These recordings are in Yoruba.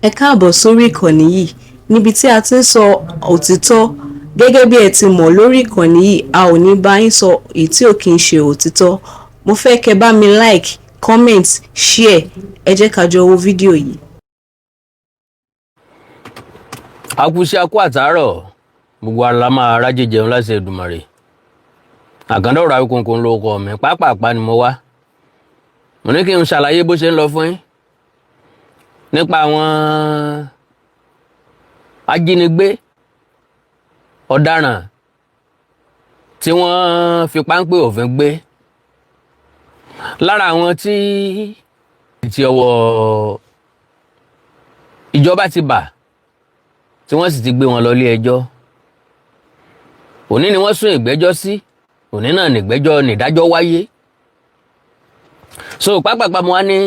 Ẹ káàbọ̀ sórí ìkànnì yìí níbi tí a ti ń sọ òtítọ́. Gẹ́gẹ́ bí ẹ ti mọ̀, lórí ìkànnì yìí, a ò ní bá yín sọ èyí tí ò kí ń ṣe òtítọ́. Mo fẹ́ kẹ́ bá mi like, comment, share. Ẹ jẹ́ ká jọ wo fídíò yìí. Akúṣe, akú àtàárọ̀. Gbogbo ara la máa rájẹ jẹun láṣẹ Èdùmàrè. Àkàndá ọ̀rọ̀ Awíkonko ló kọ mi. Pápápá ni mo wá, mo ní kí n ṣàlàyé bó ṣe ń lọ fún yín nípa àwọn ajínigbé ọ̀daràn tí wọ́n fi páńpẹ́ òfin gbé. Lára àwọn tí ti ọwọ́ ìjọba ti bà, tí wọ́n sì ti gbé wọn lọ ilé ẹjọ́, òní ni wọ́n sún ìgbẹ́jọ́ sí. Òní náà nìgbẹ́jọ́ nìdájọ́ wáyé. So pápápá mo wá ní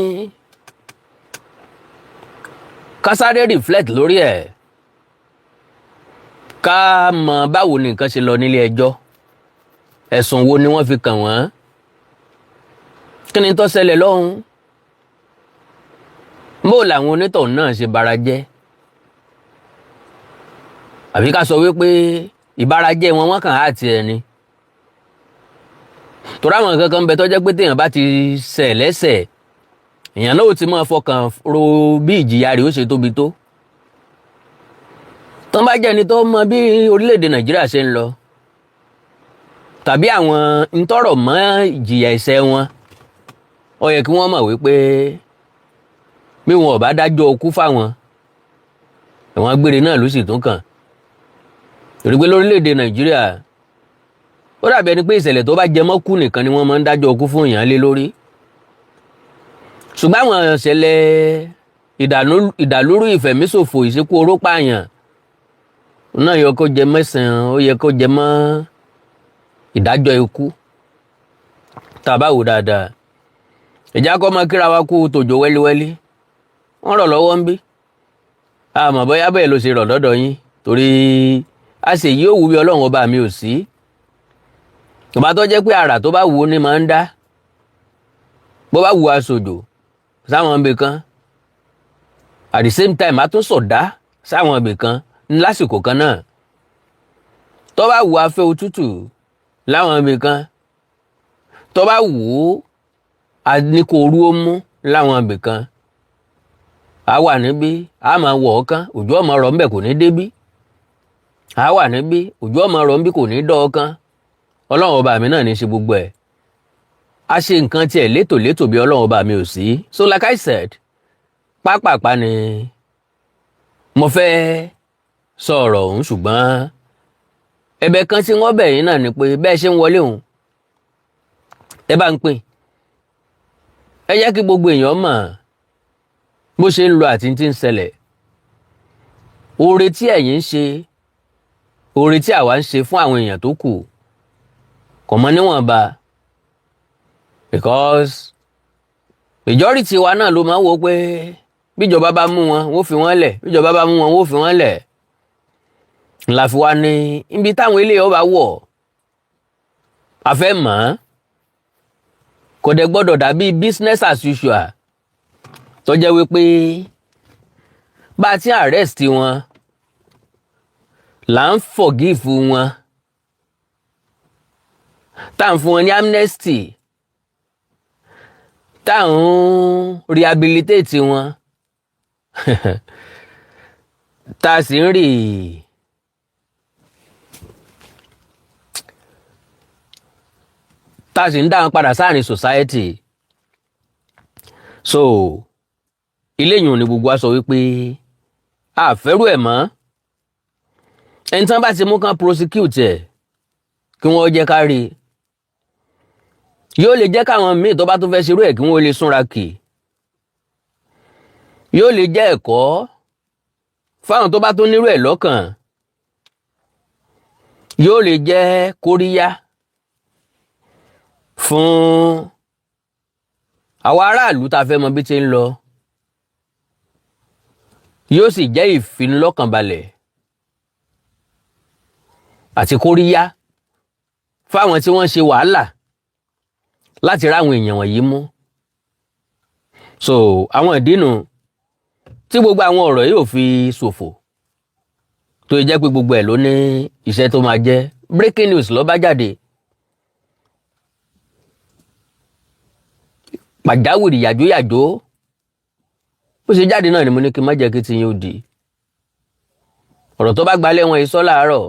ká sáré reflect lórí ẹ̀, ká mọ báwo ni nǹkan ṣe lọ nílé ẹjọ́, ẹ̀sùn wo ni wọ́n fi kàn wọ́n, kí ni tó ṣẹlẹ̀ lọ́hùn, bó làwọn onítọ̀hún náà ṣe bara jẹ́, àbí ká sọ wípé ìbarajẹ́ wọn wọ́n kàn á tiẹ̀ ni. Torí àwọn nǹkan kan ń bẹ tó jẹ́ pé téèyàn bá ti ṣẹ̀ lẹ́sẹ̀, èèyàn náà ó ti máa fọkàn ro bí ìjìyà rẹ̀ ó ṣe tóbi tó. Tán bá jẹ́ ẹni tó mọ bí orílẹ̀-èdè Nàìjíríà ṣe ń lọ tàbí àwọn ntọ́rọ̀ mọ́ ìjìyà ẹ̀ṣẹ̀ wọn, ó yẹ kí wọ́n mọ̀ wípé bí wọn ò bá dájọ́ ikú fáwọn, ẹ̀wọ̀n gbére náà ló sì tún kàn. Torí pé lórílẹ̀‐èdè Nàìjíríà, ó dàbí ẹni pé ìṣẹ̀lẹ̀ tó bá jẹ mọ́ kú nìkan ni wọ́n máa ń dájọ́ ikú fún èèyàn lé lórí. Ṣùgbọ́n àwọn ìṣẹ̀lẹ̀ ìdàlúrú, ìfẹ̀míṣòfò, ìṣekú oró pààyàn náà yẹ kó jẹ mẹ́sàn-án, ó yẹ kó jẹ mọ́ ìdájọ́ ikú. Tá a bá wò dáadáa, ìjà kọ́ máa kíra wa kú tòjò wẹ́líwẹ́lí. Wọ́n rọ̀ lọ́wọ́ ń bí, àmọ́ bóyá bẹ́ẹ̀ ló ṣe rọ̀ lọ́dọ̀ yín, torí a sì yí òwú bí Ọlọ́run ọba mi ò sí. Ọba tó jẹ́ pé àrà tó bá wù ú ní máa ń dá, bó bá wù aṣòjò sáwọn ibì kan, at the same time a tún sọ̀dá sáwọn ibì kan lásìkò kan náà, tó bá wù afẹ́ òtútù láwọn ibì kan, tó bá wù ú a ní kó orú ó mú láwọn ibì kan. A wà níbí, a máa wọ̀ ọ́ kán, òjò ọmọ rọ̀ ńbẹ̀, kò ní débí. A wà níbí, òjò ọmọ rọ̀ ńbí, kò ní dọ́ ọ kán. Ọlọ́run ọba mi náà ní í ṣe gbogbo ẹ̀. A ṣe nǹkan tiẹ̀ létòlétò bí Ọlọ́run ọba mi ò sí. So like I said, pápápá ni mo fẹ́ sọ ọ̀rọ̀ ọ̀hún, ṣùgbọ́n ẹ̀bẹ̀ kan tí wọ́n bẹ̀ yín náà ni pé bẹ́ẹ̀ ṣe ń wọlé òun, ẹ bá ń pín, ẹ jẹ́ kí gbogbo èèyàn mọ̀ bó ṣe ń lọ àti tí ń ṣẹlẹ̀. Oore tí ẹ̀yin ń ṣe, oore tí àwa ń ṣe fún àwọn èèyàn tó kù kò mọ níwọ̀nba, because majority wa náà ló máa ń wo pé bíjọba bá mú wọn, wọ́n fi wọ́n lẹ̀, bíjọba bá mú wọn, wọ́n fi wọ́n lẹ̀. Ńlá fi wá ní ibi táwọn eléyìí ọba wọ̀, a fẹ́ mọ̀ ọ́n. Kò dẹ̀ gbọ́dọ̀ dàbí business as usual, tó jẹ́ wípé bá a ti arrest wọn là ń forgive wọn, tá à ń fún wọn ní amnesty, tá à ń rehabilitate wọn, tá a sì ń rí tá a sì ń dá wọn padà sáàrin society. So eléyìí ni gbogbo wa sọ wípé a fẹ́rù ẹ̀ mọ́. Ẹni tí wọ́n bá ti mú kán prosecute ẹ̀, kí wọ́n jẹ́ ká rí i. Yóò lè jẹ́ káwọn míì tó bá tún fẹ́ ṣerú ẹ̀, kí wọ́n lè súnra kì. Yóò lè jẹ́ ẹ̀kọ́ fáwọn tó bá tún nírú ẹ̀ lọ́kàn. Yóò lè jẹ́ kóríyá fún àwọn aráàlú tá a fẹ́ mọ bí ti ń lọ. Yóò sì jẹ́ ìfinilọ́kànbalẹ̀ àti kóríyá fáwọn tí wọ́n ṣe wàhálà láti ráwọn èèyàn wọ̀nyí mú. So àwọn ìdínú Tí gbogbo àwọn ọ̀rọ̀ yìí ò fi ṣòfò, tó jẹ́ pé gbogbo ẹ̀ ló ní iṣẹ́ tó máa jẹ́, breaking news ló bá jáde. Pàjáwìrì yàjóyàjó bó ṣe jáde náà ni mo ní kí n má jẹ́ kí tiyín ó di. Ọ̀rọ̀ tó bá gbalẹ̀ wọn ìsọ́ láàárọ̀,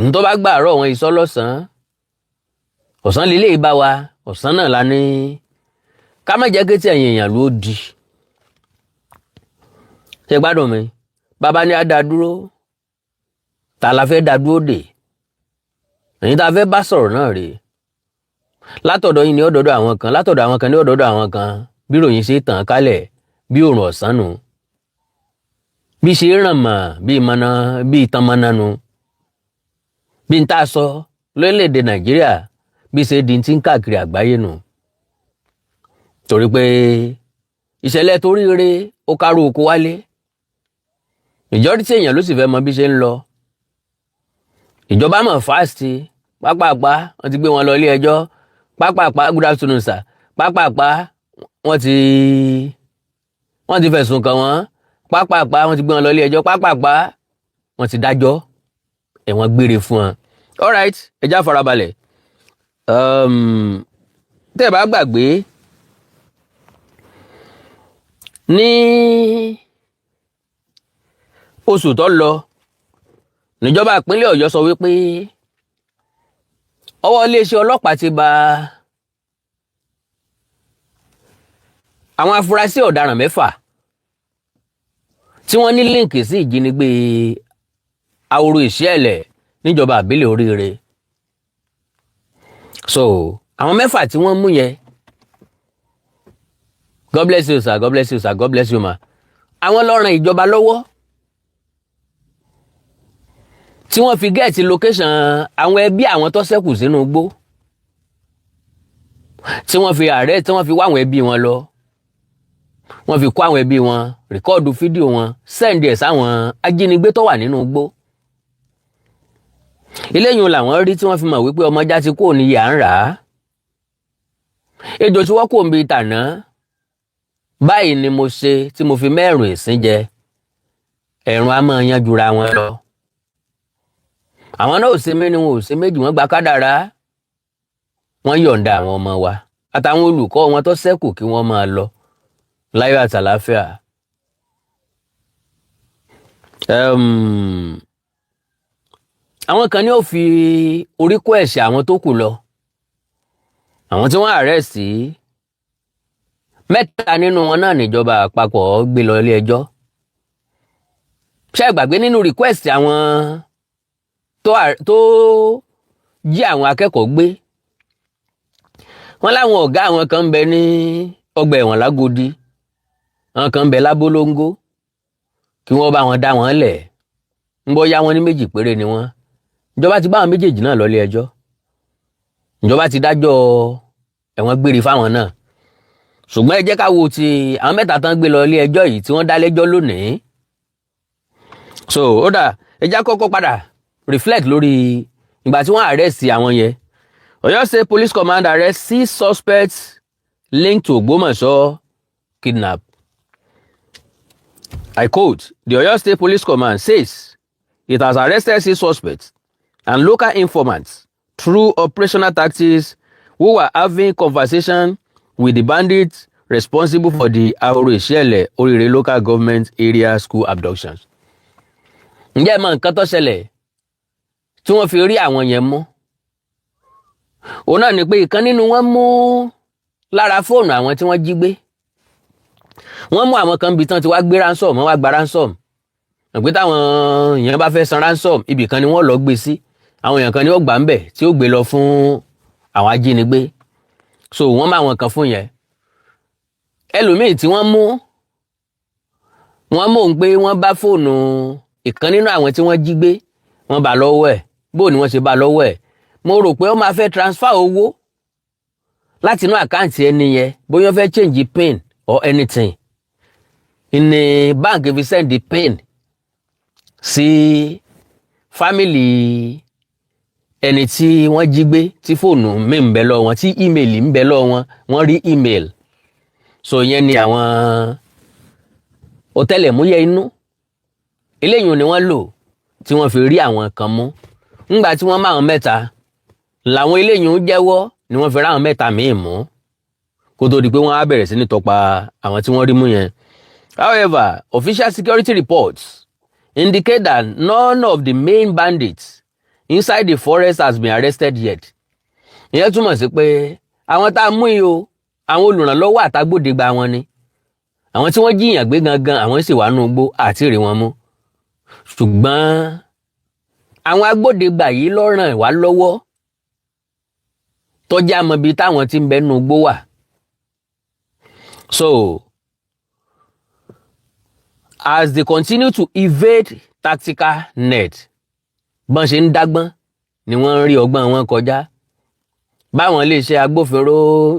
ní tó bá gbà àárọ̀ wọn ìsọ́ lọ́sàn-án. Ọ̀sán lílé bá wa, ọ̀sán náà la ní ká má jẹ́ kí tí ẹ̀yìn èèyàn ló di. Ṣe gbádùn mi? Bàbá ní á dá dúró, ta la fẹ́ dá dúró dè? Èyí tá a fẹ́ bá sọ̀rọ̀ náà rèé. Látọ̀dọ̀ yín ní ọ̀dọ̀dọ̀ àwọn kan, látọ̀dọ̀ àwọn kan ní ọ̀dọ̀dọ̀ àwọn kan. Bí ròyìn ṣe tàn kálẹ̀ bí òrùn ọ̀sán nù, bí ṣe ràn mọ́ bí mọ́nà bí ìtàn mọ́nà nu, bí n tá a sọ lórílẹ̀‐èdè Nàìjíríà, bí ṣe di ti ń káàkiri àgbáyé nù. Torí pé ìṣẹ̀lẹ̀ torí rere ó kárò oko wálé, majority èèyàn ló sì fẹ́ mọ bí ṣe ń lọ. Ìjọba mọ̀ fast, pápápá wọ́n ti gbé wọn lọ ilé ẹjọ́, pápápá. Good afternoon, sir. Pápápá wọ́n ti fẹ̀sùn kàn wọ́n, pápápá wọ́n ti gbé wọn lọ ilé ẹjọ́, pápápá wọ́n ti dájọ́ ẹ̀wọ̀n gbére fún wọn. Alright, ẹ já farabalẹ̀. Tẹ́ ẹ bá gbàgbé, ní oṣù tó lọ, níjọba ìpínlẹ̀ Ọ̀yọ́ sọ wípé ọwọ́ iléeṣẹ́ ọlọ́pàá ti bà àwọn afurasí ọ̀daràn 6 tí wọ́n ní link sí ìjínigbé Ahoro Ìṣẹ̀lẹ̀ níjọba àbílẹ̀ Oríire. So àwọn 6 tí wọ́n mú yẹn, God bless you, sir. God bless you, sir. God bless you, ma. Àwọn ló ràn ìjọba lọ́wọ́ tí wọ́n fi get location àwọn ẹbí àwọn tó ṣẹ́kù sínú igbó, tí wọ́n fi ààrẹ, tí wọ́n fi wá àwọn ẹbí wọn lọ, wọ́n fi kó àwọn ẹbí wọn, record fídíò wọn, send ẹ̀ sáwọn ajínigbé tó wà nínú igbó. Eléyìí làwọn rí tí wọ́n fi mọ̀ wípé ọmọjá ti kúrò ní yà ń rà á, ejò tí wọ́n kò ń bi tàná. Báyìí ni mo ṣe tí mo fi mẹ́rùn ìsín jẹ ẹ̀rùn á máa yan jura wọn lọ. Àwọn náà ò ṣe méni, wọn ò ṣe méjì, wọ́n gba kádàrá, wọ́n yọ̀ǹda àwọn ọmọ wa àtàwọn olùkọ́ wọn tó ṣẹ́kù kí wọ́n máa lọ láyọ̀ àtàláfíà. Àwọn kan ní ó fi orí kó ẹ̀ṣẹ̀ àwọn tó kù lọ. Àwọn tí wọ́n arrest, 3 nínú wọn náà níjọba àpapọ̀ gbé lọ ilé ẹjọ́. Ṣé ẹ gbàgbé nínú request àwọn tó jí àwọn akẹ́kọ̀ọ́ gbé, wọ́n láwọn ọ̀gá àwọn kan ń bẹ ní ọgbà ẹ̀wọ̀n lágodi, àwọn kan ń bẹ lábólóńgó, kí wọ́n bá wọn dá wọn lẹ̀. Ń bọ́ yá wọn ní 2 péré ni wọ́n. Ìjọba ti bá àwọn méjèèjì náà lọ ilé ẹjọ́, ìjọba ti dájọ́ ẹ̀wọ̀n gbére fáwọn náà. Ṣùgbọ́n ẹ jẹ́ ká wo ti àwọn 3 tán gbé lọ ilé ẹjọ́ yìí tí wọ́n dá lẹ́jọ́ lónìí. So ó dà, ẹ já kọ́kọ́ padà reflect lórí ìgbà tí wọ́n arrest àwọn yẹn. Ọ̀yọ́ State Police Command arrest 6 suspects linked to Ògbómọ̀ṣọ́ kidnap. I quote, "The Oyo State Police Command says it has arrested 6 suspects and local informants through operational tactics who were having conversation with the bandits responsible for the Ahoro Ìṣẹ̀lẹ̀ Oríire local government area school abductions." Ǹjẹ́ ẹ mọ nǹkan tó ṣẹlẹ̀ tí wọ́n fi rí àwọn yẹn mú? Òun náà ni pé ìkan nínú wọn mú lára fóònù àwọn tí wọ́n jí gbé. Wọ́n mú àwọn kan bí tán ti wá gbé ransom, wọ́n wá gba ransom. Àpé táwọn èèyàn bá fẹ́ san ransom, ibì kan ni wọ́n lọ gbé sí, àwọn èèyàn kan ni ó gbà ń bẹ̀ tí ó gbé lọ fún àwọn ajínigbé. So wọ́n mú àwọn kan fún yẹn. Ẹlòmíì tí wọ́n mú, wọ́n mọ̀ ń pé wọ́n bá fóònù ìkan nínú àwọn tí wọ́n jí gbé, wọ́n bá lọ́wọ́ ẹ̀. Bó ni wọ́n ṣe bá lọ́wọ́ ẹ̀? Mo rò pé ó máa fẹ́ transfer owó láti inú account ẹni yẹn, bóyá ó fẹ́ change pin or anything, ní báǹkì fi send pin sí family ẹni tí wọ́n jí gbé, tí fóònù mi ń bẹ lọ́wọ́ wọn, tí email ń bẹ lọ́wọ́ wọn, wọ́n rí email. So yẹn ni àwọn Ọ̀tẹlẹ̀múyẹ́ inú eléyìí ni wọ́n lò tí wọ́n fi rí àwọn kan mú. Ńgbà tí wọ́n máwọn mẹ́ta làwọn eléyìí ń jẹ́wọ́ ni wọ́n fi ráwọn mẹ́ta míì mú, kó tó di pé wọ́n á bẹ̀rẹ̀ sí ní tọpa àwọn tí wọ́n rí mú yẹn. However, official security reports indicate that none of the main bandits inside the forest has been arrested yet. Ìyẹn túmọ̀ sí pé àwọn tá a mú yìí o, àwọn olùrànlọ́wọ́ àtàgbòdegba wọn ni. Àwọn tí wọ́n jí èèyàn gbé gangan, àwọn sì wà nínú igbó àti rí wọn mú, ṣùgbọ́n àwọn agbódegbà yìí ló ràn wá lọ́wọ́ tọ́jà mọ ibi táwọn tí ń bẹ nínú igbó wà. So as they continue to evade tactical net, bọ́n ṣe ń dágbọ́n ni wọ́n ń rí ọgbọ́n wọn kọjá. Báwọn iléeṣẹ́ agbófinró,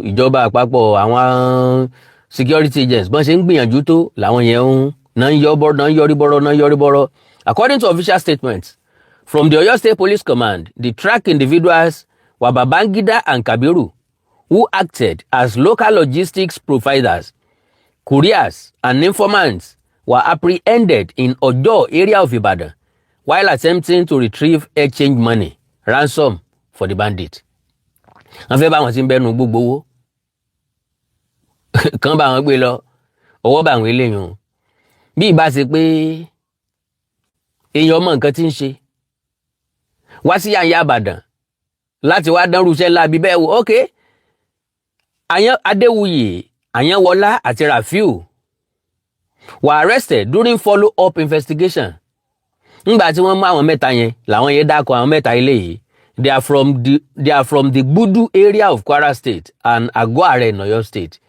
ìjọba àpapọ̀, àwọn security agents, bọ́n ṣe ń gbìyànjú tó làwọn yẹn ń náà ń yọ bọ́rọ̀, náà ń yọrí bọ́rọ̀, náà ń yọrí bọ́rọ̀. According to official statements from the Oyo State Police Command, the tracked individuals were Babangida and Kabiru, who acted as local logistics providers, couriers and informants, were apprehended in Ojo area of Ibadan while attempting to retrieve exchange money ransom for the bandit. Wọ́n fẹ́ bá wọn tí ń bẹ́nu gbogbo owó kàn bá wọn gbé lọ, ọwọ́ bá àwọn eléyìí o. Bí ìbá ṣe pé èèyàn ọmọ nǹkan tí ń ṣe wá sí yànyà Ìbàdàn láti wá dánrú iṣẹ́ ńlá bíi bẹ́ẹ̀ wò. Ok, Adéwuyè, Àyànwọlá àti Rafiu were arrested during follow-up investigation. Ńgbà tí wọ́n mú àwọn mẹ́ta yẹn, làwọn yẹn dákọ̀ àwọn mẹ́ta ilé yìí. They are from the Gbudu area of Kwara State and Ago-Are in Oyo State.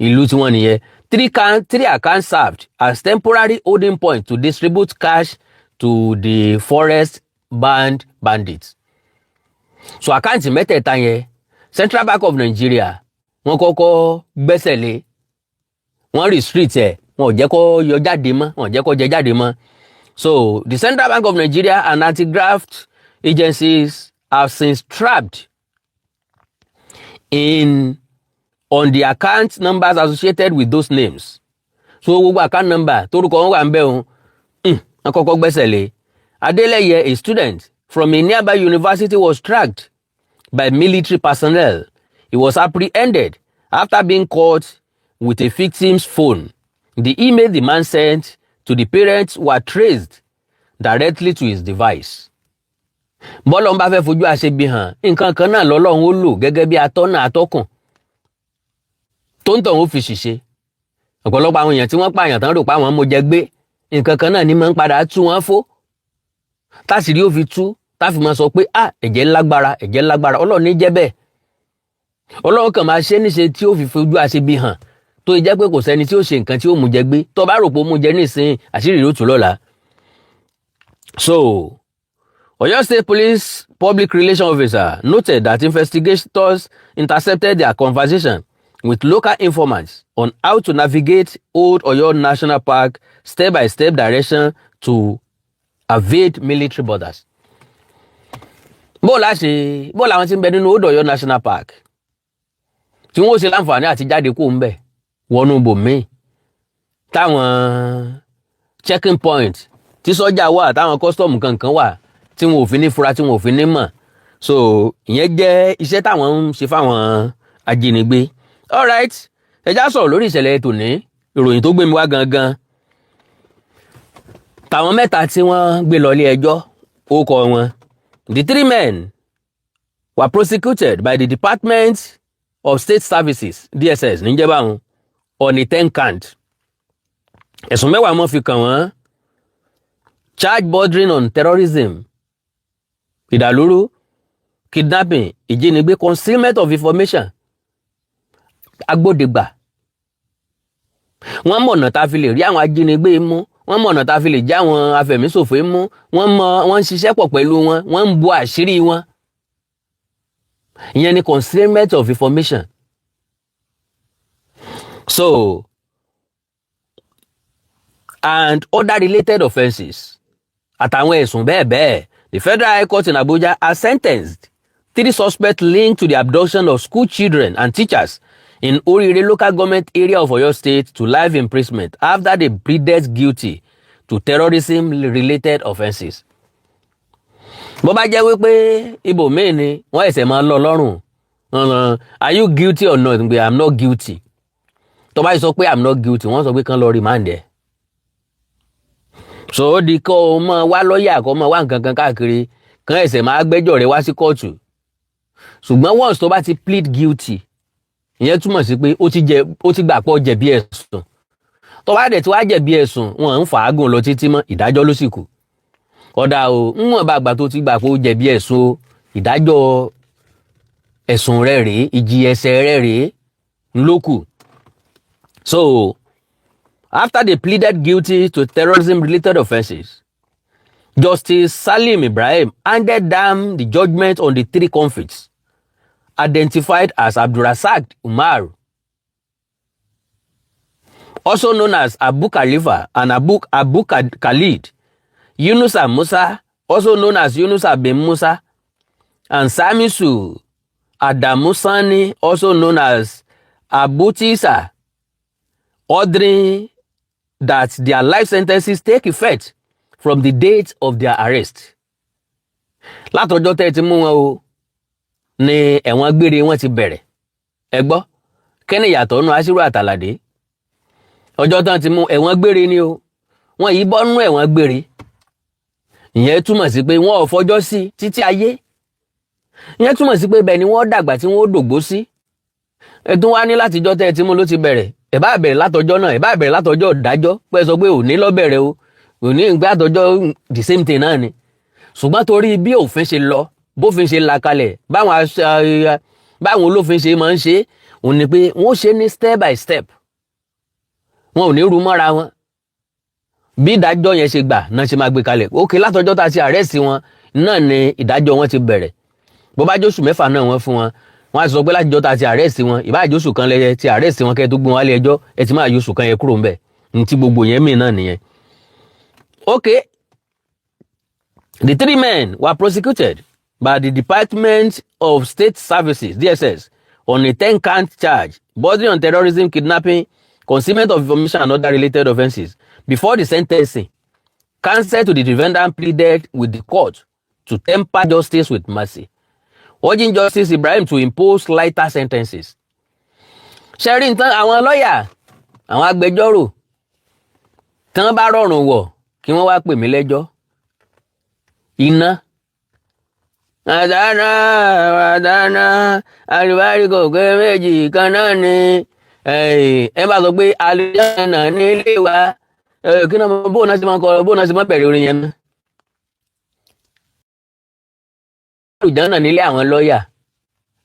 Ìlú tí wọ́n nìyẹn. Three accounts served as temporary holding point to distribute cash to the forest band bandits. So account mẹ́tẹ̀ẹ̀ta yẹn, Central Bank of Nigeria wọ́n kọ́kọ́ gbẹ́sẹ̀ lé, wọ́n restrict ẹ̀, wọn ò jẹ́ kó yọ jáde mọ́, wọn ò jẹ́ kó jẹ jáde mọ́. So the Central Bank of Nigeria and anti-graft agencies have since trapped in on the account numbers associated with those names. So gbogbo account number torúkọ wọn wà ń bẹ̀ òun, wọ́n kọ́kọ́ gbẹ́sẹ̀ lé. Adeleye, a student from a nearby university, was tracked by military personnel. He was apprehended after being caught with a victim's phone. The email the man sent to the parents were traced directly to his device. Bọ́lọ́un bá fẹ́ fojú àṣebi hàn, nǹkan kan náà lọ́lọ́run ó lò gẹ́gẹ́ bí atọ́nà atọ́kùn tó ń tọ̀ ó fi ṣìṣe. Ọ̀pọ̀lọpọ̀ àwọn èèyàn tí wọ́n pààyàn tán rò pé àwọn mo jẹ gbé, nǹkan kan náà ni máa ń padà tú wọn fó, táṣìírí ó fi tú, táfi máa sọ pé, "Ah, ẹ̀jẹ̀ lágbára, ẹ̀jẹ̀ lágbára." Ọlọ́run ní jẹ́ bẹ́ẹ̀. Ọlọ́run kàn máa ṣe níṣe tí ó fi fojú àṣebi hàn, tó jẹ́ pé kò sẹ́ni tí ó ṣe nǹkan tí ó mú jẹ gbé. Tó bá rò pé ó mú jẹ nísìnyí, àṣírí yóò tú lọ́la. So Oyo State Police Public Relations Officer noted that investigators intercepted their conversation with local informants on how to navigate Old Oyo National Park step-by-step direction to evade military borders. Bó la ṣe bó làwọn tí ń bẹ nínú Old Oyo National Park tí wọ́n ó ṣe láǹfààní àti jáde kó ń bẹ̀ wọnú bòmíì, táwọn checking point tí sọ́jà wà, táwọn custom kankan wà, tí wọn ò fi ní fura, tí wọn ò fi ní mọ̀. So ìyẹn jẹ́ iṣẹ́ táwọn ń ṣe fáwọn ajínigbé. Alright, ẹ já sọ̀rọ̀ lórí ìṣẹ̀lẹ̀ tòní. Ìròyìn tó gbé mi wá gangan, tàwọn mẹ́ta tí wọ́n gbé lọ ilé ẹjọ́, ó kọ wọn. The three men were prosecuted by the Department of State Services, DSS níjẹ́ báwọn, on a 10 count. Ẹ̀sùn 10 wọ́n fi kàn wọ́n: charge bordering on terrorism, ìdàlúrú, kidnapping, ìjínigbé, concealment of information, agbódegbà. Wọ́n mọ̀nà tá a fi lè rí àwọn ajínigbé mú, wọ́n mọ̀nà tá a fi lè já àwọn afẹ̀míṣòfò mú. Wọ́n mọ wọ́n ń ṣiṣẹ́ pọ̀ pẹ̀lú wọn, wọ́n ń bo àṣírí wọn. Ìyẹn ni concealment of information. So and other related offences, àtàwọn ẹ̀sùn bẹ́ẹ̀ bẹ́ẹ̀. The Federal High Court in Abuja has sentenced three suspects linked to the abduction of school children and teachers. in Orire Local Government Area of Oyo State to life imprisonment after they pleaded guilty to terrorism-related offences. Bó bá jẹ́ wípé ibòmíì ni wọ́n ẹ̀sẹ̀ máa lọ lọ́rùn, "Are you guilty or not?" Pé, "I'm not guilty." Tó bá sọ pé, "I'm not guilty," wọ́n sọ pé kán lọ remand ẹ̀. So ó di kó o máa wá lọ́ọ̀yà, kó o máa wá nǹkan kan káàkiri, kán ẹ̀sẹ̀ máa gbẹ́jọ́ rẹ̀ wá sí kóòtù. Ṣùgbọ́n once tó bá ti plead guilty, ìyẹn túmọ̀ sí pé ó ti jẹ, ó ti gbà pọ̀ jẹ̀bi ẹ̀sùn. Tó bá dẹ̀ tí wàá jẹ̀bi ẹ̀sùn, wọn ń fàágùn lọ títí mọ́, ìdájọ́ ló sì kù. Ọ̀dà o, ńwọ̀n bá gbà tó ti gbà pé ó jẹ̀bi ẹ̀sùn o, ìdájọ́ ẹ̀sùn rẹ̀ rèé, ìjìyà ẹ̀ṣẹ̀ rẹ̀ rèé ńlókù. So after they pleaded guilty to terrorism related offences, Justice Salim Ibrahim handed down the judgment on the three convicts, identified as Abdulrasaq Umar, also known as Abu Khalifa and Abu Khalid, Yunusa Musa, also known as Yunusa bin Musa, and Samisu Adamu Sani, also known as Abu Tisa, ordering that their life sentences take effect from the date of their arrest. Látọjọ́ tẹ́ ẹ ti mú wọn o ní ẹ̀wọ̀n gbére wọn ti bẹ̀rẹ̀. Ẹ gbọ́, kí ni ìyàtọ̀ nù Aṣírù Àtàlàdé? Ọjọ́ tán ti mú, ẹ̀wọ̀n gbére ni o, wọn yìí bọ́ nú ẹ̀wọ̀n gbére. Ìyẹn túmọ̀ sí pé wọn ò fọjọ́ sí títí ayé. Ìyẹn túmọ̀ sí pé bẹ́ẹ̀ ni wọ́n dàgbà tí wọ́n ó dògbó sí. Ẹ̀tún wá ní látijọ́ tẹ́ ẹ ti mú ló ti bẹ̀rẹ̀. Ẹ̀ bá bẹ̀rẹ̀ látọjọ́ náà, ẹ̀ bá bẹ̀rẹ̀ látọjọ́ ìdájọ́, pé ẹ sọ pé òní ló bẹ̀rẹ̀ o, òní ìgbé àtọjọ́, the same thing náà ni. Ṣùgbọ́n torí bí òfin ṣe lọ, bófin ṣe là kalẹ̀, báwọn olófin ṣe máa ń ṣe òun ni pé wọ́n ṣe ní step by step, wọn ò ní rú mọ́ra wọn. Bí ìdájọ́ yẹn ṣe gbà náà ṣe máa gbé kalẹ̀. Ókè, látọjọ́ tá a ti arrest wọn náà ni ìdájọ́ wọn ti bẹ̀rẹ̀. Bó bá jóṣù 6 náà wọ́n fún wọn, wọ́n á sọ pé látijọ́ tá a ti arrest wọn, ìbá jóṣù kan lẹ́yẹ ti arrest wọn kẹ́ tó gbé wọn wálé ẹjọ́, ẹ ti máa yóṣù kan yẹn kúrò ńbẹ̀. Ní ti gbogbo yẹn mì náà nìyẹn. Okay, the three men were prosecuted by the Department of State Services, DSS, on a 10-count charge bordering on terrorism, kidnapping, concealment of information and other related offences. Before the sentencing, counsel to the defendant pleaded with the court to temper justice with mercy, urging Justice Ibrahim to impose lighter sentences. Ṣe rí nǹkan, àwọn lọ́ọ̀yà, àwọn agbẹjọ́rò, tí wọ́n bá rọrùn wọ̀ kí wọ́n wá pè mí lẹ́jọ́ iná. Àdáná àdáná àlùbárí kò pé méjì kan náà ni. Ẹ bá sọ pé àlùjáná nílé wa, kí náà, bóun náà ṣe máa ń kọ, bóun náà ṣe máa bẹ̀rẹ̀ orin yẹn náà. Àlùjáná nílé àwọn lọ́ọ̀yà,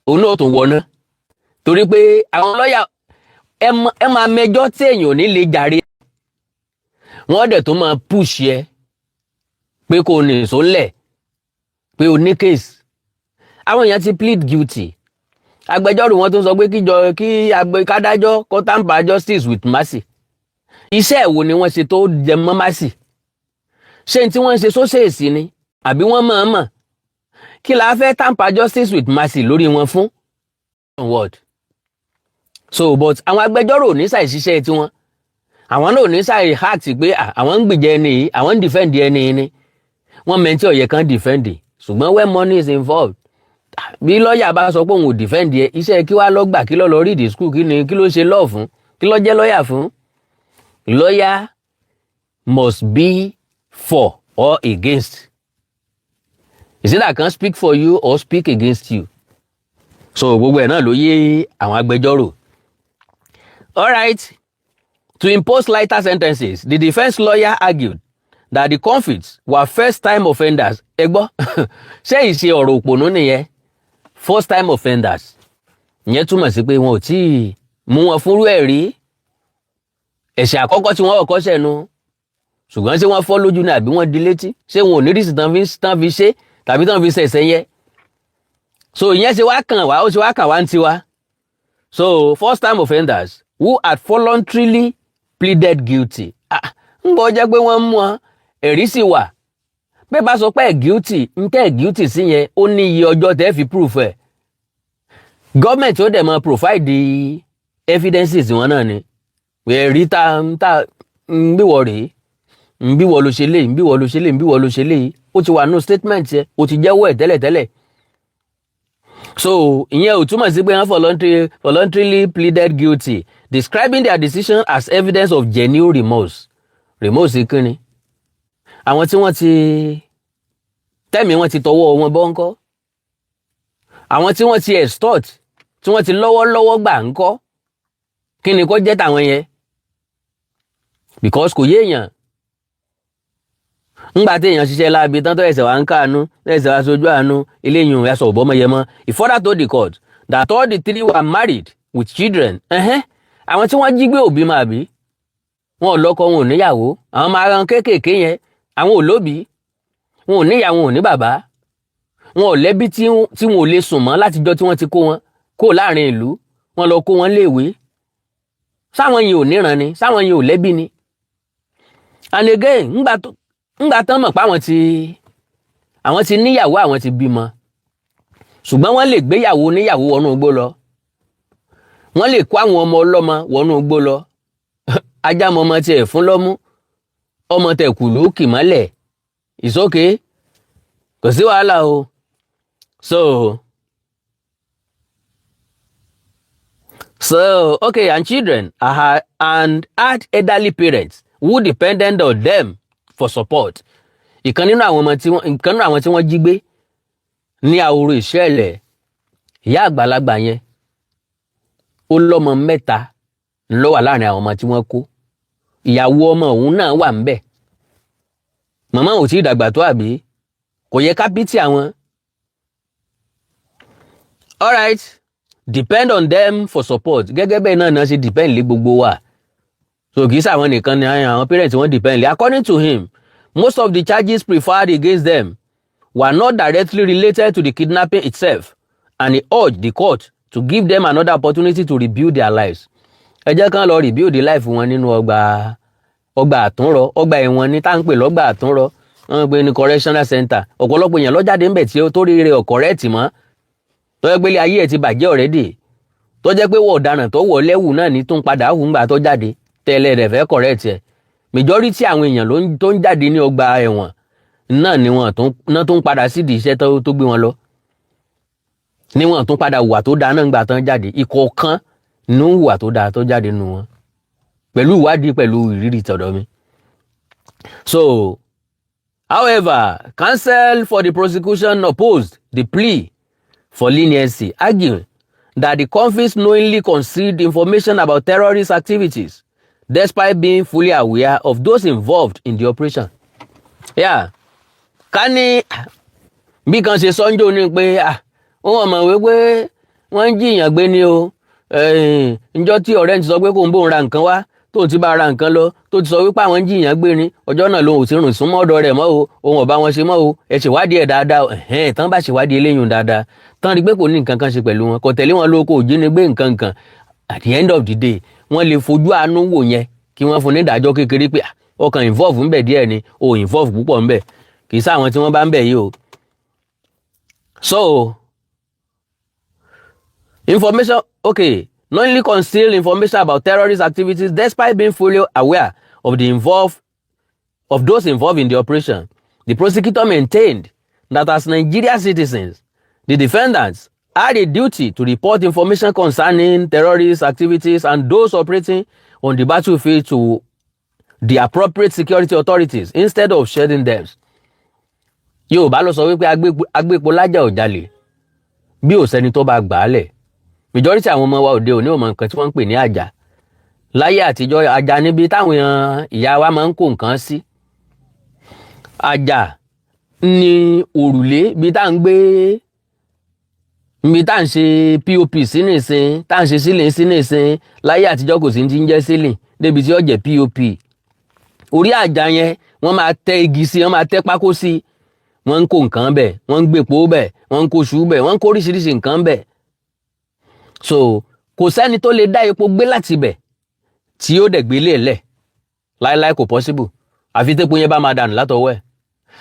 òun náà tún wọná, torí pé àwọn lọ́ọ̀yà, ẹ máa mẹjọ́ tí èèyàn ò ní lè jàre, wọ́n dẹ̀ tó máa push ẹ pé kò ní sólẹ̀ pé o ní case. Àwọn èèyàn ti plead guilty, agbẹjọ́rò wọn tó sọ pé kíjọ kí kádájọ́ kó temper justice with mercy. Iṣẹ́ wo ni wọ́n ṣe tó jẹ mọ́ mercy? Ṣé n tí wọ́n ń ṣe sóṣèèsì ni, àbí wọ́n mọ̀-ọ́n mọ̀? Kí la fẹ́ temper justice with mercy lórí wọn fún? Word so, but àwọn agbẹjọ́rò ò ní ṣàìṣiṣẹ́ tiwọn, àwọn náà ò ní ṣàì heart pé àwọn ń gbìjẹ ẹni yìí, àwọn ń defend ẹni yìí ni. Wọ́n mẹ́ntì ọ̀yẹ́ kan defend, ṣùgbọ́n when money is involved, bí lọ́ọ̀yà bá sọ pé òun ò defend ẹ, iṣẹ́ kí wàá lọ gbà, kí lọ́ lọ read school, kí ni, kí ló ṣe law fún, kí ló jẹ́ lọ́ọ̀yà fún? Lawyer must be for or against. Is it that can speak for you or speak against you? So gbogbo ẹ̀ náà ló yé àwọn agbẹjọ́rò. Alright, to impose lighter sentences, the defence lawyer argued that the convicts were first time offenders. Ẹ gbọ́, ṣé ìṣe ọ̀rọ̀ òpònú nìyẹn? First time offenders, ìyẹn túmọ̀ sí pé wọn ò tí ì mú wọn fúnrú ẹ̀ rí, ẹ̀ṣẹ̀ àkọ́kọ́ tí wọ́n kọ́kọ́ ṣẹ̀ nu. Ṣùgbọ́n ṣé wọ́n fọ́ lójú ni, àbí wọ́n di létí? Ṣé wọn ò ní rísì tán fi ṣe tàbí tán fi ṣẹ̀ṣẹ̀ yẹn? So ìyẹn ṣe wá kàn wá, ó ṣe wá kàn wá ń tiwa. So first time offenders who had voluntarily pleaded guilty. Ah, ń gbọ́ jẹ́ pé wọ́n mú wọn, ẹ̀rí sì wà bẹ́ẹ̀. Bá sọ pé ẹ̀ guilty, ń tẹ́ ẹ̀ guilty sí yẹn, ó ní iye ọjọ́ tẹ́ fi proof ẹ̀. Gọ́ọ̀mẹ̀ntì ó dẹ̀ máa provide. Evidences wọn náà ni ẹ̀rí tá ń bí wọ rèé, ń bí wọ ló ṣe léyìí, ń bí wọ ló ṣe léyìí, ń bí wọ ló ṣe léyìí. Ó ti wà nù statement yẹn, ó ti jẹ́wọ́ ẹ̀ tẹ́lẹ̀tẹ́lẹ̀. So ìyẹn ò túmọ̀ sí pé wọ́n voluntarily pleaded guilty, describing their decision as evidence of genuine remorse. Remorse kínni? Àwọn tí wọ́n ti tẹ́mi wọ́n ti tọwọ́ wọn bọ́ ńkọ́? Àwọn tí wọ́n ti extort, tí wọ́n ti lọ́wọ́lọ́wọ́ gbà ńkọ́? Kí ni kó jẹ́ tàwọn yẹn? Because kò yé èèyàn. Ńgbà tí èèyàn ṣiṣẹ́ láabi tán, tó ẹsẹ̀ wá ń káànú, tó ẹsẹ̀ wá sojú àánú, eléyìí ò yasọ̀ ọ̀bọ́mọyẹmọ. He further told the court that all the three were married with children. Ẹ̀hẹ́n, àwọn tí wọ́n jí gbé òbí máa bí wọn ò lọ́kọ, wọn ò níyàwó. Àwọn máa ran kéékèèké yẹn, àwọn ò lóbìí, wọn ò níyàwó, wọn ò ní bàbá, wọn ò lẹ́bí tí wọn ò lè sùn mọ́ látijọ́ tí wọ́n ti kó wọn kó láàrin ìlú, wọn lọ kó wọn léèwé. Sáwọn yìí ò níran ni? Sáwọn yìí ò lẹ́bí ni? And again, ńgbà tán mọ̀ pé àwọn ti níyàwó, àwọn ti bímọ, ṣùgbọ́n wọ́n lè gbéyàwó níyàwó wọnú igbó lọ, wọ́n lè kó àwọn ọmọ ọlọ́mọ wọnú igbó lọ. Ajá mọ ọmọ tiẹ̀ fún lọ́mú, ọmọ tẹ̀ kùlú kì mọ́lẹ̀. It's okay, kò sí wàhálà o. So okay, and children and had elderly parents who depended on them for support. Ìkan nínú àwọn tí wọ́n jí gbé ní àwòrò ìṣẹ̀lẹ̀, ìyá àgbàlagbà yẹn, ó lọ́mọ mẹ́ta ló wà láàrin àwọn ọmọ tí wọ́n kó. Ìyàwó ọmọ òun náà wà ńbẹ̀. Màmá ò tí ì dàgbà tó, àbí kò yẹ ká pity àwọn? Alright, depend on them for support. Gẹ́gẹ́ bẹ́ẹ̀ náà náà ṣe depend lé gbogbo wa. So kì í sàwọn nìkan ni àwọn parents wọn depend lé. According to him, most of the charges preferred against them were not directly related to the kidnapping itself, and he urged the court to give them another opportunity to rebuild their lives. Ẹ jẹ́ kán lọ rebuild the life wọn nínú ọgbà àtúnrọ, ọgbà ẹ̀wọ̀n ní tá à ń pè lọ́gbà àtúnrọ, wọ́n ń pè ní correctional center. Ọ̀pọ̀lọpọ̀ èèyàn lọ́jáde ńbẹ̀ tí ó tó rí rẹ̀ ọ̀kọ̀rẹ́ẹ̀tì mọ́, tó jẹ́ pé ilé ayé ẹ̀ ti bàjẹ́ already, tó jẹ́ pé wọ́n ọ̀daràn tó wọ̀ lẹ́wù náà ní tó ń padà hù ńgbà tó jáde tẹ́lẹ̀ rẹ̀ fẹ́ correct ẹ̀. Majority àwọn èèyàn tó ń jáde ní ọgbà ẹ̀wọ̀n náà ni wọ́n náà tó ń padà sídìí iṣẹ́ tó gbé wọn lọ, ní wọ́n tún padà hùwà tó dáa náà ńgbà tán jáde. Ìkọ̀ọ̀kan ní ń hùwà tó dáa tó jáde nù wọn, pẹ̀lú ìwádìí, pẹ̀lú ìrírí tọ̀dọ̀ mi. So, however, counsel for the prosecution opposed the plea for leniency, arguing that the convicts knowingly concealed information about terrorist activities despite being fully aware of those involved in the operation. Yeah. Ká ní bí kan ṣe sọ́njọ́ ni pé wọ́n mọ̀ wípé wọ́n ń jiyàn gbé ni o. Njọ́ tí ọ̀rẹ́ ti sọ pé kò ń bóun ra nǹkan wá, tó ti bá ra nǹkan lọ, tó ti sọ wípé àwọn ń jiyàn gbé ni, ọjọ́ náà lòun ò ti rùn súnmọ́ ọ̀dọ̀ rẹ̀ mọ́ o, òun ò bá wọn ṣe mọ́ o. Ẹ ṣèwádìí ẹ̀ dáadáa. Ẹ̀hẹ́n, tán bá ṣèwádìí eléyìí dáadáa tán, rí i pé kò ní nǹkan kan ṣe pẹ̀lú wọn, kò tẹ̀lé wọn lóko òjínigbé nǹkan kan, at the end of the day, wọ́n lè fojú àánú wò yẹn, kí wọ́n fún ní ìdájọ́ kékeré pé ọkàn involve ńbẹ̀ díẹ̀ ni o, involve púpọ̀ ńbẹ̀, kì í sáwọn tí wọ́n bá ń bẹ̀ yìí o. So information, okay, knowingly conceal information about terrorist activities despite being fully aware of those involved in the operation. The prosecutor maintained that as Nigerian citizens, the defendants had a duty to report information concerning terrorist activities and those operating on the battlefield to the appropriate security authorities instead of shielding them. Yorùbá ló sọ wípé agbépo lájà ò jalè bí ò sẹ́ni tó bá gbà á lẹ̀. Majority àwọn ọmọ wa òde òní ò mọ nǹkan tí wọ́n ń pè ní àjà. Láyé àtijọ́, àjà níbi táwọn ìyá wa máa ń kó nǹkan sí. Àjà ní òrùlé bí tá à ń gbé, níbi tá à ń ṣe POP sí nìsín, tá à ń ṣe ceiling sí nìsín. Láyé àtijọ́, kò sí ti ń jẹ́ ceiling débi tí ó jẹ́ POP. Orí àjà yẹn, wọ́n máa tẹ́ igi sí, wọ́n máa tẹ́ pákó sí, wọ́n ń kó nǹkan bẹ̀, wọ́n ń gbèpò bẹ̀, wọ́n ń kó ṣú bẹ̀, wọ́n ń kó oríṣiríṣi nǹkan bẹ̀. So kò sẹ́ni tó lè dá epo gbé láti bẹ̀ tí ó dẹ̀ gbélé ẹ̀ lẹ̀ láéláé, kò possible, àfi tépo yẹn bá máa dànù látọwọ́ ẹ̀.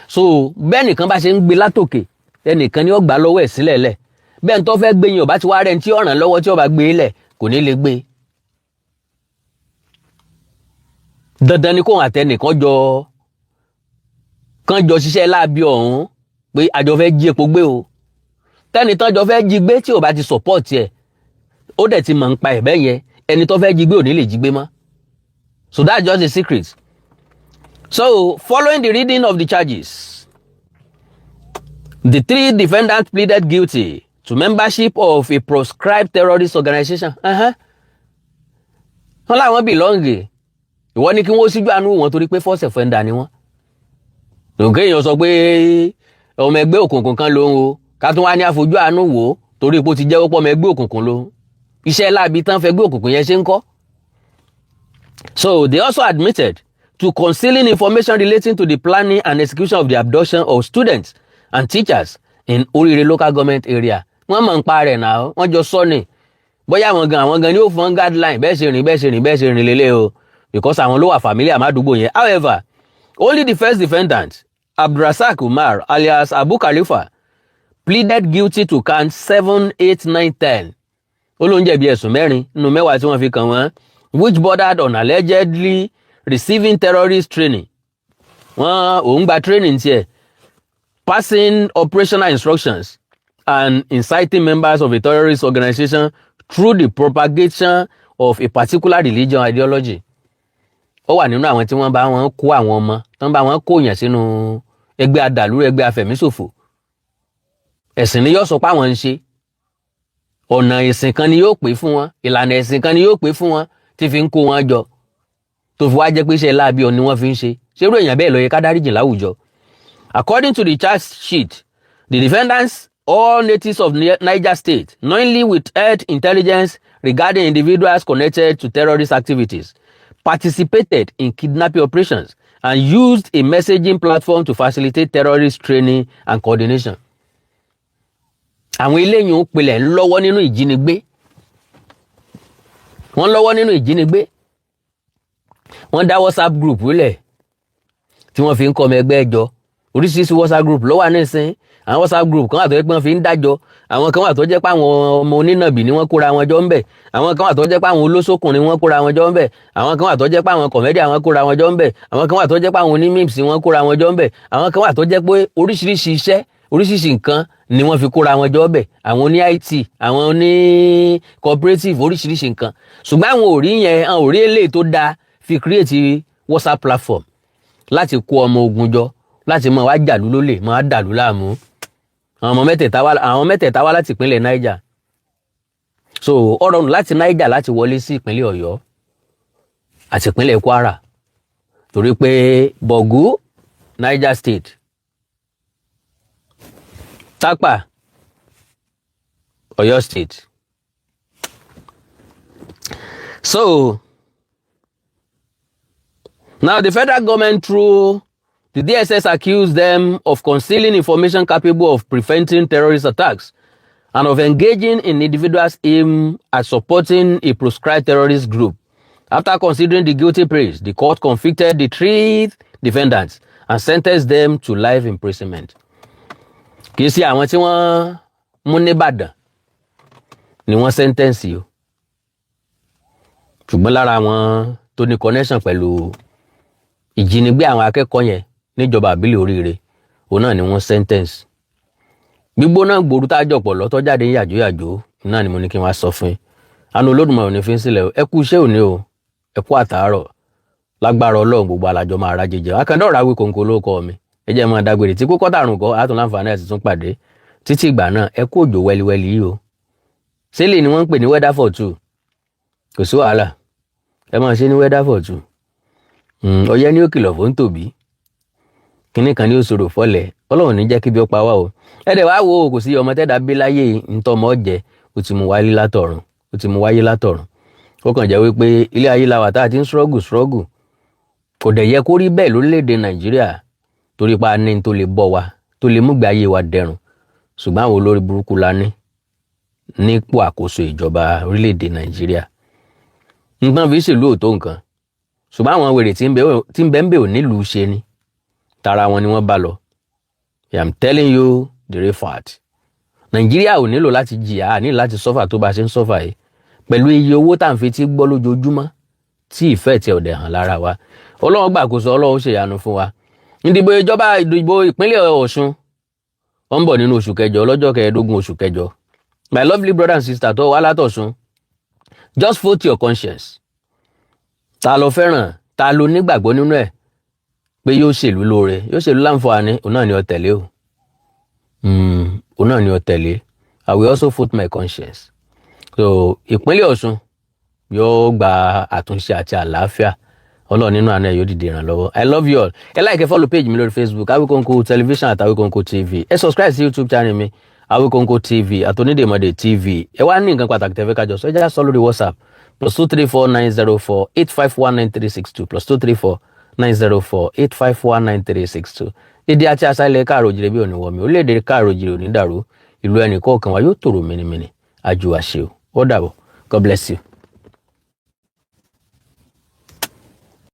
So bẹ́ẹ̀ nìkan bá ṣe ń gbé látòkè, ẹnìkan ni ó gbà lọ́wọ́ ẹ̀ sílẹ̀ lẹ̀. Bẹ́ẹ̀ tó fẹ́ gbé yín, ò bá ti wá rẹ̀ tí ó ràn lọ́wọ́ tí ó bá gbé lẹ̀, kò ní lè gbé. Dandan ni kóun àtẹnìkan jọ kán jọ ṣiṣẹ́ láabi ọ̀hún pé àjọ fẹ́ jí epo gbé o. Tẹ́ni tán jọ fẹ́ jí gbé tí ò bá ti support ẹ̀, ó dẹ̀ ti mọ̀ ń pa ẹ̀ bẹ́ẹ̀ yẹn, ẹni tó fẹ́ jí gbé ò ní lè jí gbé mọ́. So that's just the secret. So following the reading of the charges, the three defendants pleaded guilty to membership of a proscribed terrorist organization. Wọ́n láwọn belong. Ìwọ ní kí wọ́n síjú àánú wọn torí pé first offender ni wọ́n. Òkè èèyàn sọ pé ọmọ ẹgbẹ́ òkùnkùn kan lòun o, ká tún wá ní àfojú àánú wò ó torí pé ó ti jẹ́wọ́ pọ̀ ọmọ ẹgbẹ́ òkùnkùn lòun. Iṣẹ́ láabi tán fẹ́ gbé òkùnkùn yẹn ṣe ń kọ́. So they also admitted to concealing information relating to the planning and execution of the abduction of students and teachers in Orire Local Government Area. Wọ́n mọ̀ ń pa rẹ̀ náà, wọ́n jọ sọ ni. Bóyá àwọn gan ni ó fún guideline bẹ́ẹ̀ ṣe rìn, bẹ́ẹ̀ ṣe rìn, bẹ́ẹ̀ ṣe rìn lélẹ̀ o, because àwọn ló wà familiar mádùúgbò yẹn. However, only the first defendant, Abdulrasaq Umar alias Abu Khalifa, pleaded guilty to count 7, 8, 9, 10. Ó ló ń jẹ̀bi ẹ̀sùn mẹ́rin nínú mẹ́wàá tí wọ́n fi kàn wọ́n, which bordered on allegedly receiving terrorist training. Wọ́n òun gba training tiẹ̀, passing operational instructions and inciting members of a terrorist organization through the propagation of a particular religion ideology. Ó wà nínú àwọn tí wọ́n bá wọn kó àwọn ọmọ tí wọ́n bá wọn kó yàn sínú ẹgbẹ́ adàlúrú, ẹgbẹ́ afẹ̀míṣòfò. Ẹ̀sìn ni yóò sọ pé àwọn ń ṣe. Ọ̀nà ìsìn kan ni yóò pè fún wọn, ìlànà ẹ̀sìn kan ni yóò pè fún wọn tí fi ń kó wọn jọ, tó fi wá jẹ́ pé iṣẹ́ láabi ọ̀ ni wọ́n fi ń ṣe. Ṣerú èèyàn bẹ́ẹ̀ ló yẹ ká dáríjì láwùjọ? According to the charge sheet, the defendants, all natives of Niger State, knowingly withheld intelligence regarding individuals connected to terrorist activities, participated in kidnapping operations, and used a messaging platform to facilitate terrorist training and coordination. Àwọn eléyìí ń pilẹ̀ lọ́wọ́ nínú ìjínigbé. Wọ́n lọ́wọ́ nínú ìjínigbé. Wọ́n dá WhatsApp group lẹ̀ tí wọ́n fi ń kọ́ ọmọ ẹgbẹ́ jọ. Oríṣiríṣi WhatsApp group ló wà nísìn. Àwọn WhatsApp group kan wà tó jẹ́ pé wọ́n fi ń dájọ́, àwọn kan wà tó jẹ́ pé àwọn ọmọ onínàbì ni wọ́n kóra wọn jọ ń bẹ̀, àwọn kan wà tó jẹ́ pé àwọn olóṣòkùnrin wọ́n kóra wọn jọ ń bẹ̀, àwọn kan wà tó jẹ́ pé àwọn comedy àwọn kóra wọn jọ ń bẹ̀, àwọn kan wà tó jẹ́ pé àwọn onímìpsì wọ́n kóra wọn jọ ń bẹ̀, àwọn kan wà tó jẹ́ pé oríṣiríṣi iṣẹ́, oríṣiríṣi nǹkan ni wọ́n fi kóra wọn jọ bẹ̀, àwọn oní IT, àwọn oní cooperative, oríṣiríṣi nǹkan. Ṣùgbọ́n àwọn ò rí yẹn, àwọn ò rí eléyìí tó dáa fi create WhatsApp platform láti kó ọmọ ogun jọ láti máa wá jàlú lólè, máa dàlú láàmú. Àwọn mẹ́tẹ̀ẹ̀ta wá láti ìpínlẹ̀ Niger, so ó rọrùn láti Niger láti wọlé sí ìpínlẹ̀ Ọ̀yọ́ àti ìpínlẹ̀ Kwara, torí pé Bọ̀gú, Niger State, Tápà, Ọ̀yọ́ State. So now the federal government, through the DSS, accused them of concealing information capable of preventing terrorist attacks and of engaging in individuals aimed at supporting a proscribed terrorist group. After considering the guilty pleas, the court convicted the three defendants and sentenced them to life imprisonment. Kì í ṣe àwọn tí wọ́n mú nìbàdàn ni wọ́n sentence o, ṣùgbọ́n lára àwọn tó ní connection pẹ̀lú ìjínigbé àwọn akẹ́kọ̀ọ́ yẹn níjọba àbílẹ̀ Oríire, òun náà ni wọ́n sentence. Gbígbóná gbòòrú tá a jọpọ̀ lọ́tọ́ jáde ní yàjóyàjó náà ni mo ní kí n wá sọ fún yín. Àánú Olódùmarè ò ní fi ń sílẹ̀ o. Ẹ kú iṣẹ́ òní o, ẹ kú àtàárọ̀. Lágbára Ọlọ́run, gbogbo alájọ máa ra jíjẹ. Akandọ́ ọ̀rọ̀ Awíkonko ló kọ́ mi. Ẹ jẹ́ máa dágbére tí kókó tàrùn kọ́ àtún láǹfààní àti tún pàdé. Títí ìgbà náà, ẹ kú òjò wẹ́líwẹ́lí yìí o. Sílẹ̀ ni wọ́n ń pè ní weather for two. Kò sí wàhálà, ẹ máa ṣe ní weather for two. Ọyẹ́ ní ó kìlọ̀ fún tòbí, kínní kan ní ó sọ̀rọ̀ fọ́lẹ̀. Ọlọ́run ní jẹ́ kí bí ó pa wá o. Ẹ dẹ̀ wá wo, kò sí ọmọ tẹ́dá bí láyé ntọ́mọ jẹ, ó ti mú wáyé látọ̀run, ó ti mú wáyé látọ̀run. Ó kàn jẹ́ wípé ilé ayé la wà tá a ti ń struggle struggle. Kò dẹ̀ yẹ kó rí bẹ́ẹ̀ lórílẹ̀‐èdè Nàìjíríà, torí pa ní tó lè bọ́ wa, tó lè múgbé ayé wa dẹrùn, ṣùgbọ́n àwọn olórí burúkú la ní nípò àkóso ìjọba orílẹ̀‐èdè Nàìjíríà. Nǹkan fi ṣèlú ò tó nǹkan, ṣùgbọ́n àwọn wèrè tí ń bẹ ń bẹ ò nílùú ṣe ni, tara wọn ni wọ́n bá lọ. I am telling you the real fact. Nàìjíríà ò nílò láti jìyà, à nílò láti suffer tó bá ṣe ń suffer yìí, pẹ̀lú iye owó tá à ń fi tí gbọ́ lójoojúmọ́ tí ìfẹ́ tí ọ̀dẹ̀ hàn lára wa. Ọlọ́run gbàkóso, Ọlọ́run ṣèyanu fún wa. Ìdìbò ìjọba, ìdìbò ìpínlẹ̀ Ọ̀ṣun, ó ń bọ̀ nínú oṣù kẹjọ, lọ́jọ́ 15 oṣù kẹjọ. My lovely brother and sister tó wá látọ̀ṣun, just vote your conscience. Ta ló fẹ́ràn? Ta ló nígbàgbọ́ nínú ẹ̀ pé yóò ṣèlú lóore, yóò ṣèlú láǹfààní? Òun náà ni ó tẹ̀lé o, òun náà ni ó tẹ̀lé. I will also vote my conscience. So ìpínlẹ̀ Ọ̀ṣun yóò gba àtúnṣe àti àlàáfíà. Ọlọ́run nínú àná ẹ̀ yóò dìde ìrànlọ́wọ́. I love you all. Ẹ like, ẹ follow page mi lórí Facebook, Awikonko Television àti Awikonko TV. Ẹ subscribe sí YouTube channel mi, Awikonko TV àti Onídèmọdè TV. Ẹ wá ní nǹkan pàtàkì tẹ́fẹ́ kájọ sọ, ẹ já sọ lórí WhatsApp, +2349048519362, +2349048519362. Èdè àti àṣà ilẹ̀ káàró òjìrè bí òní wọ̀mí, orílẹ̀-èdè káàró òjìrè òní dàrú, ìlú ẹnì kọ̀ọ̀kan wa yóò tòrò mìnìmìnì. Àjò àṣẹ o, ó dàbọ̀. God bless you.